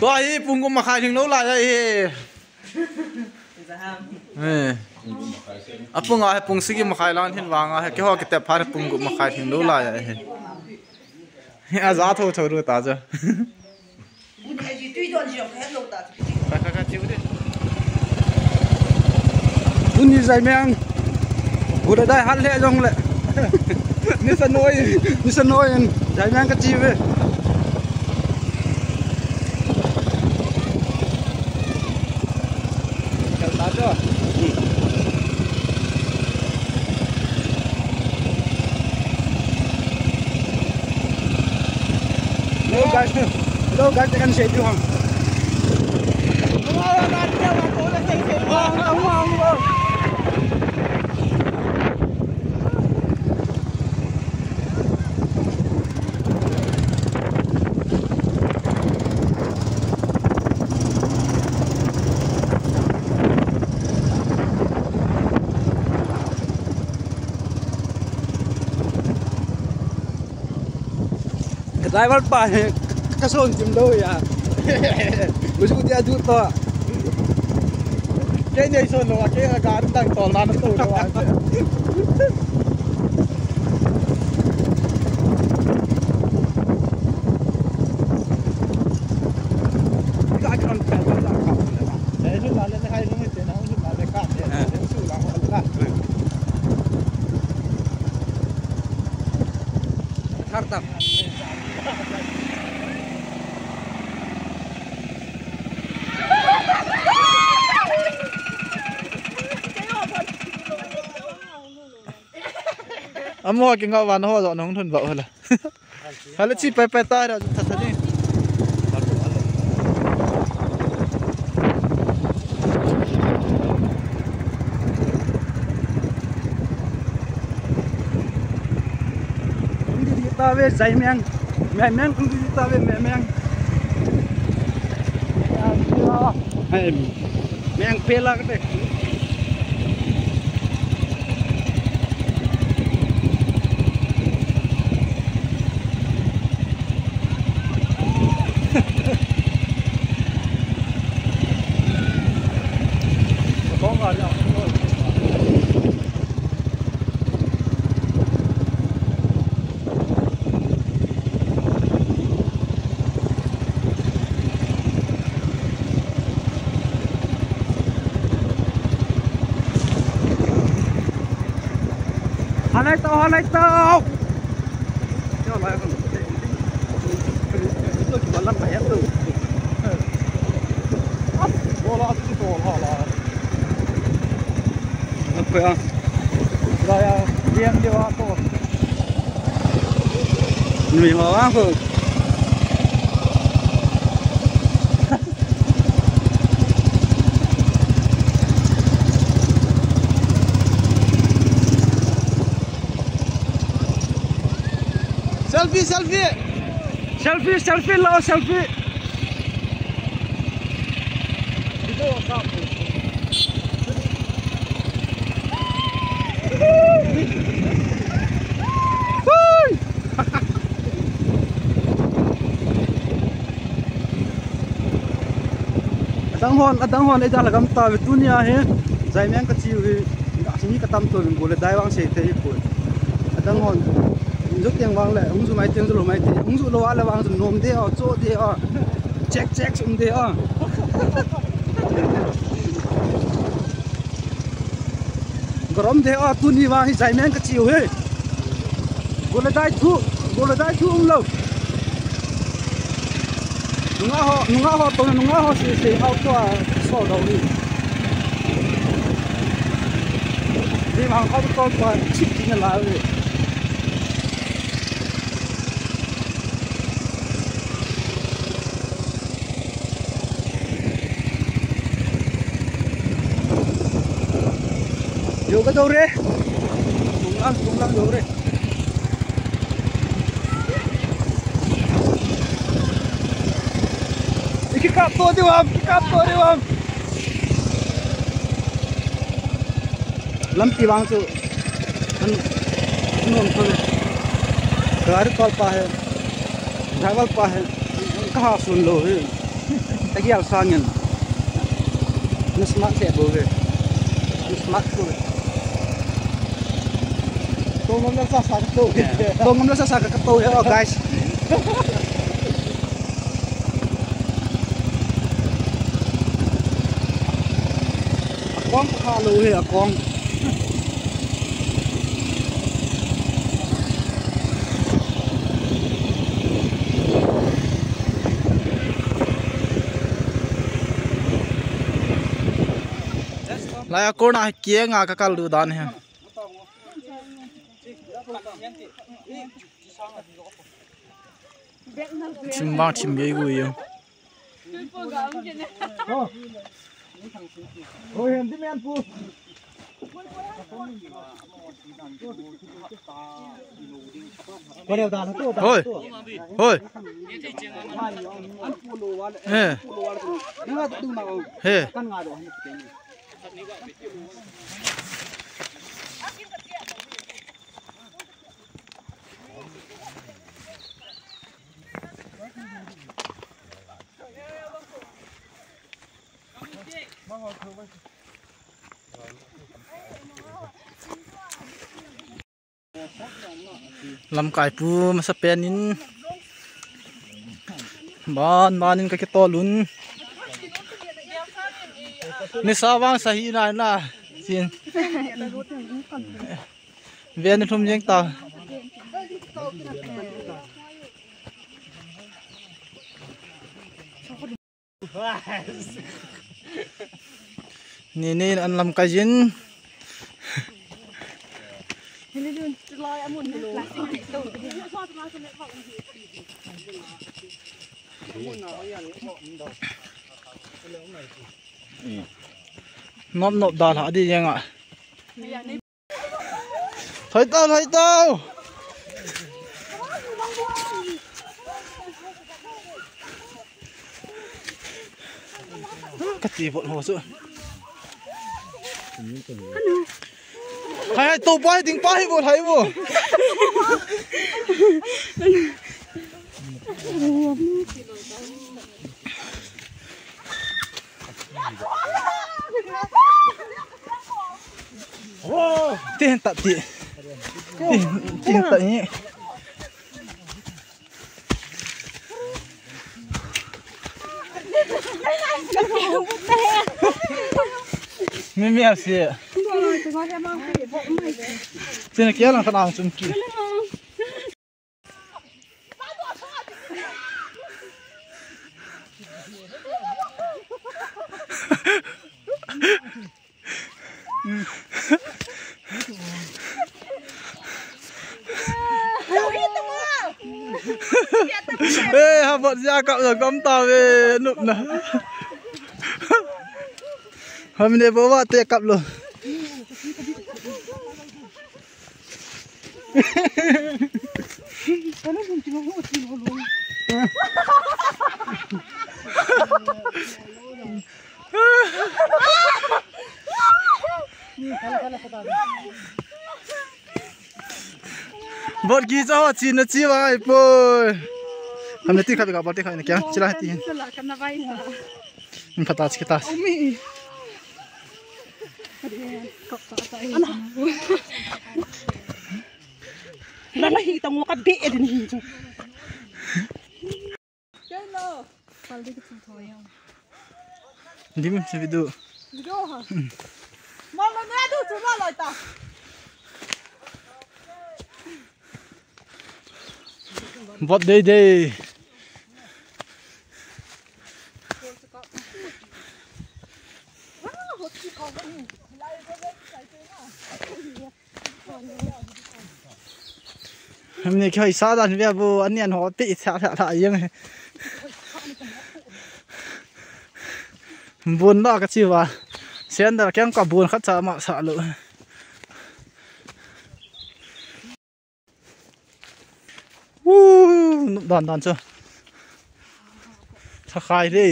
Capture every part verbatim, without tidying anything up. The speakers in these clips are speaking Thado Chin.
Tua hi pung gup makhai lhinglou lai ahi. Eh. Apung a hi pung sagi makhai lang hin vang a hi keiho kitep phat hi pung gup makhai lhinglou lai ahi. Aja tho tho ru ta chu. Kha, kha, kha, chiu de. Tuni Jaimeng. Gule dai hal le jong le. Nisa noi. Nisa noi. Jaimeng kachi uve. Kal ta jo. Hello guys, hello guys, tekan sei tu hang. Ka driver pa hi, ka son chim lou ya. Uju dia du to. Kei nei son lou, kei ka gar tang tol na to lou. Ka kan ka la ka. Nei su la le hai nu te na su la le ka. Su la la. Thar tam. Amo ki ngau van ho jo nong thun ba ho la. Hala chi pai pai ta ra tha tha ni. Kung di ta ve Jaimeng. Meng meng kung di ta ve meng meng. Meng pela kate. Halai tau, halai tau. Apa ya? Dia dia apa? Nui ho a ko. Selfie, selfie. Selfie, selfie, lao selfie. Adang hon, adang hon, eidalha gam tave tunia hi. Jaimeng kachiu hi. Asini katam to min bole dai vang sei te hi poi. Adang hon. Jot teng vang le, hung ju mai teng ju lou mai te. Hung ju lou a le vang ju nom de o, cho de o. Check, check, sum de o. Garom de o, tuni vang hi Jaimeng kachiu hi. Gole dai thu, gole dai thu um lou. Nunga ho, nunga ho to, nunga ho se se hau to a so dau ni. Ni mang ho to to chip ni la ni. Yo ka dau re. Tung lang, tung lang dau re. Iki kap to di wam, iki kap to di wam. Lampi vang chu an, an nom thang. Gari tol pa hai, driver pa hai, kaha sun lou hi. Tagial sangin. Na smart le bo ve. Na smart ko ve. Tongam la sa sa ko ve. Tongam la sa sa ko ve, oh, guys. Akong ka lo he akong. Lai a kona kianga ka kal du dan he. Thim vang thim gei gui yo. Hoi. Hoi. Eh. He. Lamkai pu masa pen in ban ban in ka kitol un. Ni sa vang sa hi na na. Sin. Ve ni thum jeng ta. Ni ni an lamkai jin. Nop nop da la di jeng a. Thoi tau, thoi tau. Ka ti bol ho chu. Hai, hai, to pai, ding pai, bol hai, bol. Ti hen ta ti. Ti, ti hen ta ni. Mi mi a si. Ti na kia lang ta lang chun ki. Eh, habot ja kap lo, kam ta ve, nup na. Hamne bo wa te kap lo. Bot ki cha ho chi na chi vai poi. Hamne ti kha ga bot ti kha ne kya? Chila ti. Phata chi ta. Ana. Nana hi tang ka be e din hi chu. Dim si video. Video ha. Mal lo na du chu mal lo ta. Bot dei dei. Hamne khoi sa dan ve bu ani an ho ti tha tha tha yang. Bun da ka chi va. Sen da kyang ka bun khat cha ma sa lo. Uh, dan dan chu. Tha khai de.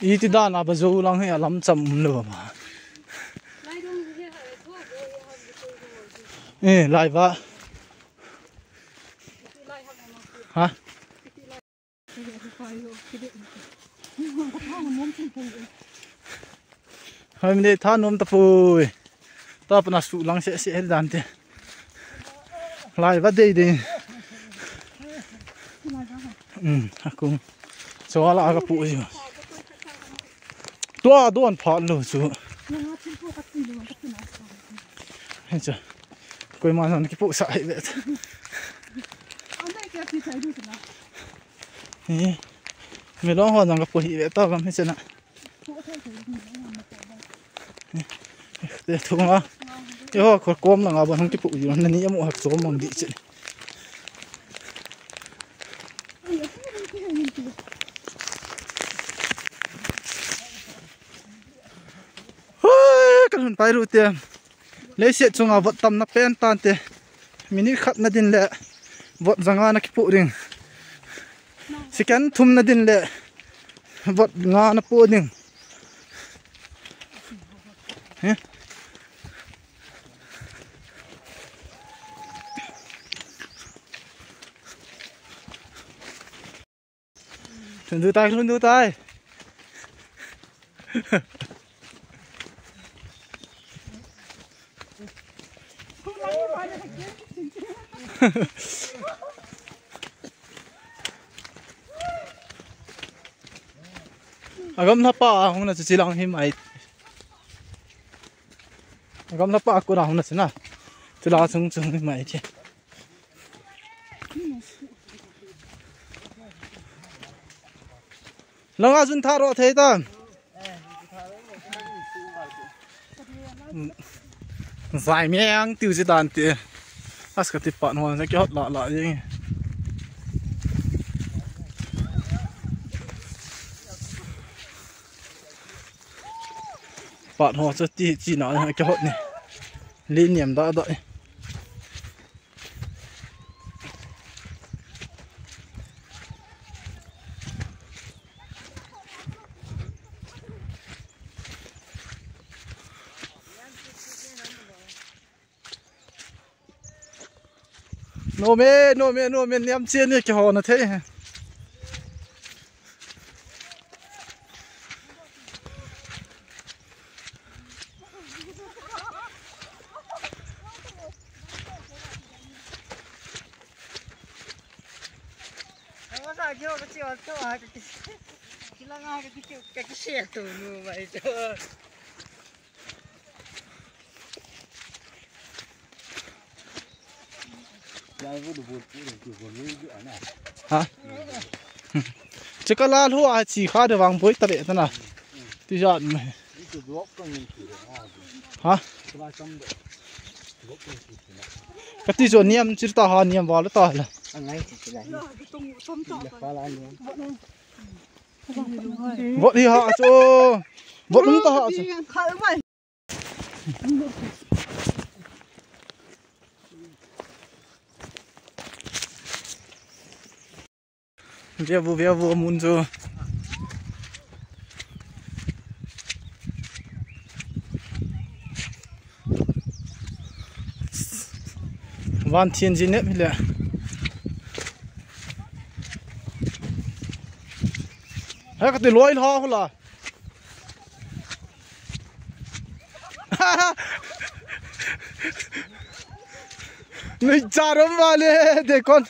Iti dan a ba jo lang hi a lam cham um lo ba ma. Eh, lai ba. Ha? Hoi, mi de tha nom tapoi. Ta pana su lang se se hel dan te. Lai va dei dei. Um, akung. Chua la ka pu ji. Tua don pha lo chu. He cha. Koima nan kipu sa hi vet. He. Mi long ho jang ka pu hi vet ta gam he chena. Te thunga. Yo, ko kom langa ban hung kipu ji na ni amu hak chom mang di che. Hoi, kan hun pai ru te. Leiset chunga vot tamna pen tante. Minute khat na din le vot janga na kipu ding. Second thum na din le vot nga na pu ding. He? Lhun du tai, lhun du tai. Agam na pa hung na chu chilang hi mai. Agam na pa ko na hung na chu na. Chula chung chung hi mai che. Langa jun tha ro thei tan. Zai meng tiu ji dan ti. As ka ti pan hon sa ki hot la la jing. Pat ho chu ti chi na ki hot ni. Li niam da da. Nom e, nom e, nom e, niam chen ni kihona thei. Ha? Chika la lhu a chi kha de vang boi ta be ta na. Ti jan me. Ha? Kati jo niam chir ta ha niam wala ta la. Vot hi ha chu. Vot lum ta ha chu. Via vu, via vu, mun chu. Van thian ji nep hi le. Hai ka ti loi la hula. Nei charom vale de kon.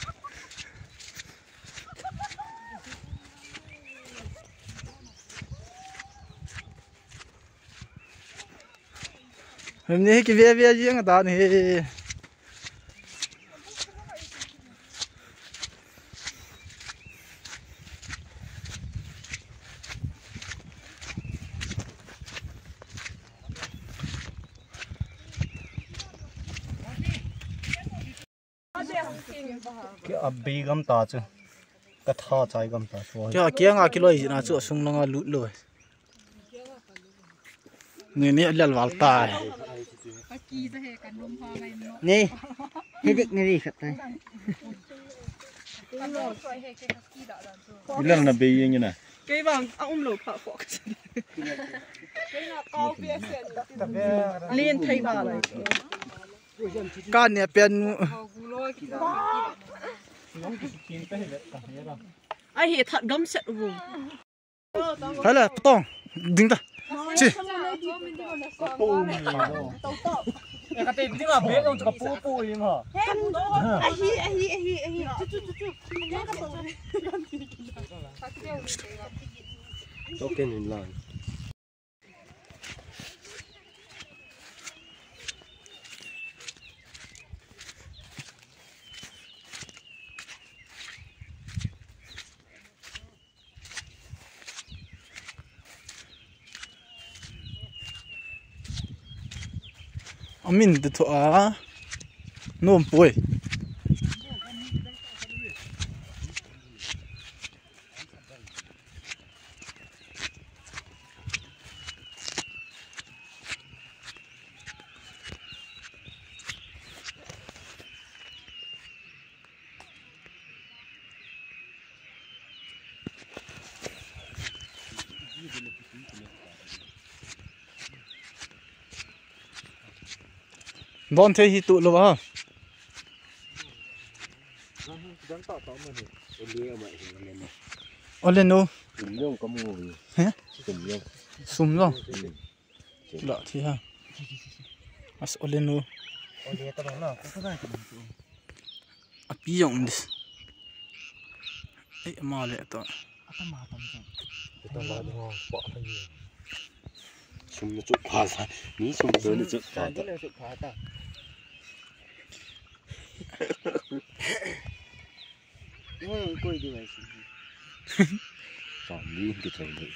Hemni hi kive ve jing dan hi. Ke a bei gam ta chu. Ka tha chai gam ta chu. Ke a kiang a kiloi jin a chu sung langa lut lou. Ni ni lel val ta. Ni. Hi dik ni ri khat tai. Lel na bei yeng na. Kei vang a um lou pha fok. Lien thei ba lai. Ka ne pen nu. Ai he that gam set u. Hala, patong. Ding ta. Chi. Ka te ding a bek ang ka pu pu i ma. Ahi, ahi, ahi, ahi. Chu, chu, chu, chu. Token in lang. Amin te tho a. Nom poi. Don thei hi tu lo ha. Ole no. He? Sum lo. La thi ha. As ole no. Api jong um dis. Ei, ama le to. Sum na chu pha sa. Ni sum na chu pha ta. Koi di mai sum. Sa ni ki chai ni.